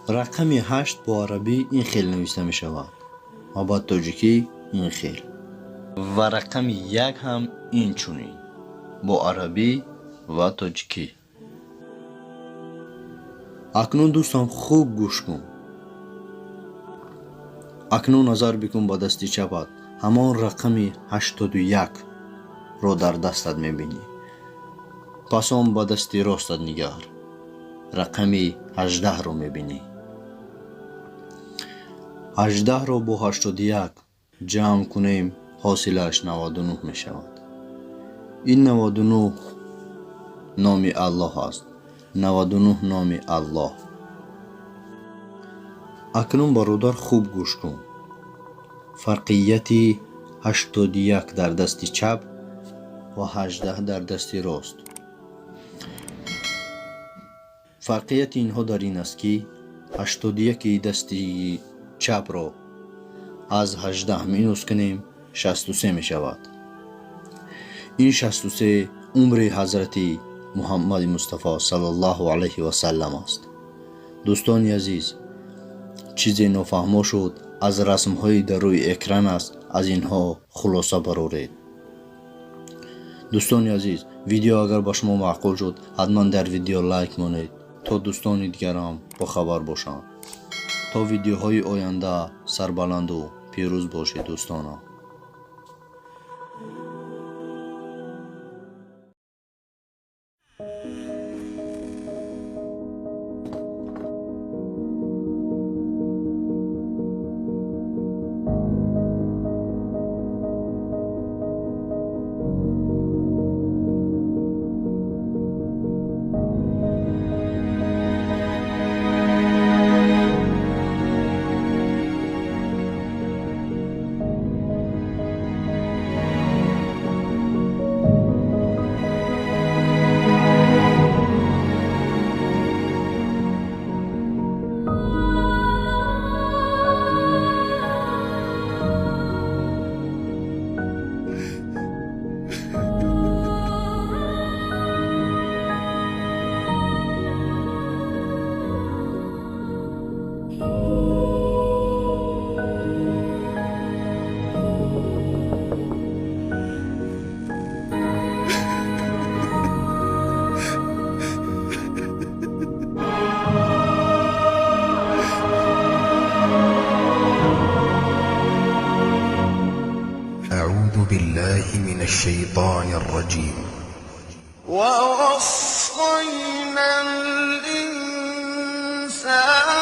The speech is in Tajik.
Рақами 8 бо арабӣ ин хел нависта мешавад ва ба тоҷикӣ ин хел. Ва рақами 1 ҳам инчунин бо арабӣ ва тоҷикӣ. Акнун дӯстам хуб гӯш кун. Акнун назар бикун ба дасти чапат. Ҳамон рақами 81-ро дар дастат мебинӣ. Пас он ба дасти ростат нигар. Рақами 18-ро мебинӣ. 18-ро бо 81 ҷамъ кунем, ҳосилаш 99 мешавад. Ин 99 номи Аллоҳ аст. 99 номи Аллоҳ. Акнун бародар хуб гӯш кун. Фарқияти 81 дар дасти чап ва 18 дар дасти рост. Фарқияти инҳо дар ин аст, ки 81 дасти чапро аз 18 минус кунем, 63 мешавад. Ин 63 умри ҳазрати Муҳаммади Мустафо саллаллоҳу алайҳи васаллам аст. Дӯстони азиз, чизе нофаҳмо шуд, аз расмҳои дар рӯи экран аст, аз инҳо хулоса бароред. Дӯстони азиз, видео агар ба шумо маъқул шуд, ҳатман дар видео лайк монед, то дӯстони дигарам бохабар бошанд. То видеоҳои оянда сарбаланду пирӯз бошед, дӯстонам. أعوذ بالله من الشيطان الرجيم. ووصينا الإنسان